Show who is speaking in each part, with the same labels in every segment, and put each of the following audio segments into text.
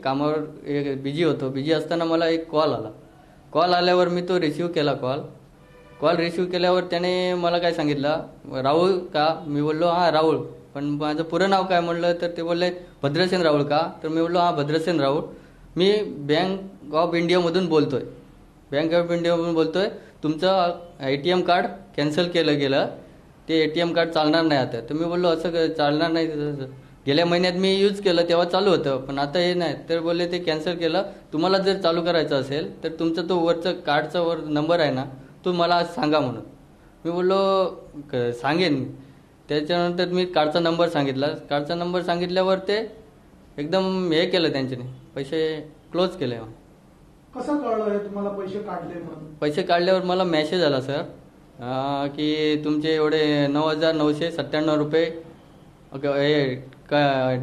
Speaker 1: कामावर बिजी होतो. बिजी असताना मला एक कॉल आला. कॉल आल्यावर मी तो रिसीव केला. कॉल कॉल रिसीव केल्यावर त्याने मला काय सांगितलं, राहुल का? मी बोललो हां राहुल, पण माझं पुरं नाव काय म्हणलं तर ते बोलले भद्रसेन राहुल का? तर मी बोललो हां भद्रसेन राहुल. मी बँक ऑफ इंडियामधून बोलतो आहे, बँक ऑफ इंडियामधून बोलतो आहे. तुमचं ATM card cancel केलं गेलं, ते ATM card चालणार नाही आता. तर मी बोललो असं चालणार नाही, गेल्या महिन्यात मी यूज केलं तेव्हा चालू होतं, पण आता हे नाही. तर बोलले ते कॅन्सल केलं, तुम्हाला जर चालू करायचं असेल तर तुमचा तो वरचं कार्डचा वर नंबर आहे ना तो मला आज सांगा म्हणून. मी बोललो सांगेन. त्याच्यानंतर मी कार्डचा नंबर सांगितला. कार्डचा नंबर सांगितल्यावर ते एकदम हे केलं, त्यांच्याने पैसे क्लोज केले.
Speaker 2: कसं कळलं हे तुम्हाला पैसे काढले म्हणून?
Speaker 1: पैसे काढल्यावर मला मेसेज आला सर की तुमचे एवढे 9,997 रुपये हे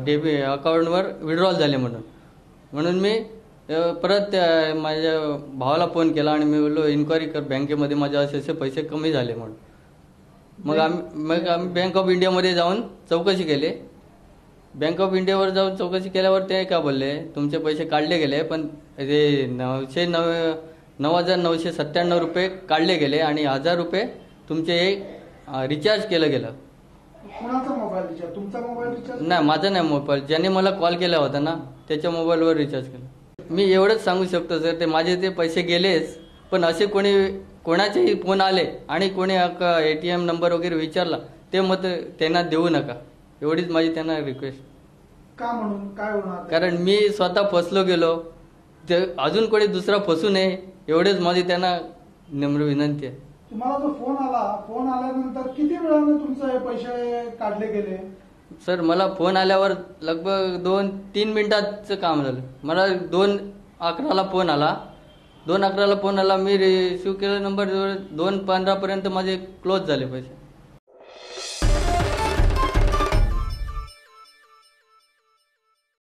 Speaker 1: डेबी अकाउंटवर विड्रॉल झाले म्हणून. म्हणून मी परत माझ्या भावाला फोन केला आणि मी बोललो इन्क्वायरी कर बँकेमध्ये माझे असे असे पैसे कमी झाले म्हणून. मग आम्ही बँक ऑफ इंडियामध्ये जाऊन चौकशी केली. बँक ऑफ इंडियावर जाऊन चौकशी केल्यावर ते काय बोलले, तुमचे पैसे काढले गेले, पण ते 9,997 रुपये काढले गेले आणि 1,000 रुपये तुमचे रिचार्ज केलं गेलं.
Speaker 2: कोणाचा मोबाईल रिचार्ज? तुमचा मोबाईल रिचार्ज?
Speaker 1: नाही, माझा नाही मोबाईल, ज्याने मला कॉल केला होता ना त्याच्या मोबाईलवर रिचार्ज केलं. मी एवढंच सांगू शकतो सर, ते माझे ते पैसे गेलेच, पण असे कोणी कोणाचेही फोन आले आणि कोणी ATM number वगैरे विचारला ते मत त्यांना देऊ नका, एवढीच माझी त्यांना रिक्वेस्ट.
Speaker 2: का म्हणून काय होणार?
Speaker 1: कारण मी स्वतः फसलो गेलो, ते अजून कोणी दुसरा फसू नये एवढेच माझी त्यांना नम्र विनंती आहे.
Speaker 2: तुम्हाला जो फोन आला, फोन आल्यानंतर किती वेळाने तुमचे हे पैसे काढले गेले?
Speaker 1: सर मला फोन आल्यावर लगभग 2-3 मिनिटाचं काम झालं. मला 2:11 फोन आला, 2:11 फोन आला, मी रिसिव्ह केला नंबर, 2:15 पर्यंत माझे क्लोज झाले पैसे.